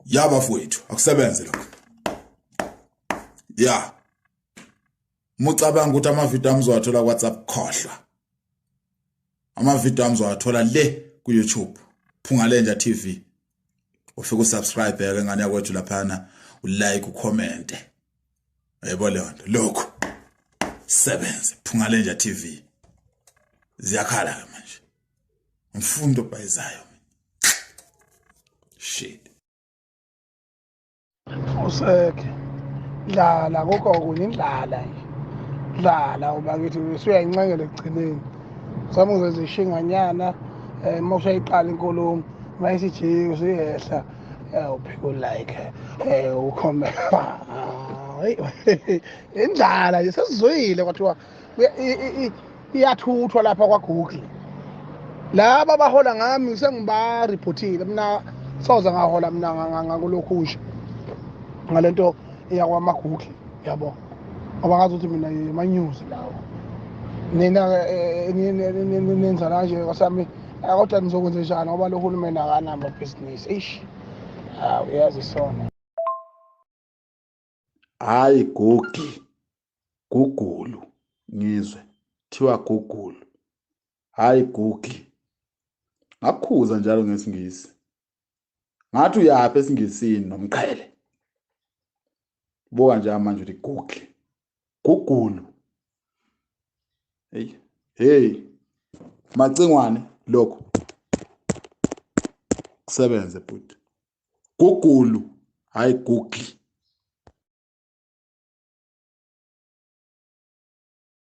Ya bafowethu, akusebenze lokho. Ya. Mucabanga ukuthi amavidiyo ami uzowathola ku-WhatsApp, khohlwa. Amavidiyo ami uzowathola le ku-YouTube. Phungalenja TV. Ufike usubscribe ke ngane yakwethu laphana, ulike, ucommente. Yebo leyo nto. Lokho. Sebenze Phungalenja TV. Ziyakhala ke manje. Mfundo bhayizayo. Shit. Useke dlala kukho okunye indlala nje dlala uba ngithi usuyayincengela ekugcineni zama uzenza ishinganyana um uma usayiqala inkulumo uma isijike usuyehla uphike ulike um ukhome indlala nje sesizwile kwathiwa iyathuthwa lapha kwaGoogle. Laba abahola ngami sengibariphothile mina, soze ngahola mina ngakulokhu nje ngalento yakwama-Google, yabo, ngoba ngazi ukuthi mina ama-news lawo. Nina nenza kanje kwasami, kodwa nizokwenza njani ngoba lo hulumeni akanamabhizinisi? Eish, hawu, uyazi sona. Hayi Gugi, Gugulu, ngizwe thiwa Gugulu, hayi Gugi. Ngakukhuza njalo ngesiNgisi, ngathi uyaphi esiNgisini nomqhele. Buka nje manje uthi Google, Gugulu. Hey, hey, Macingwane, lokho kusebenze bhuti. Gugulu, hayi Google.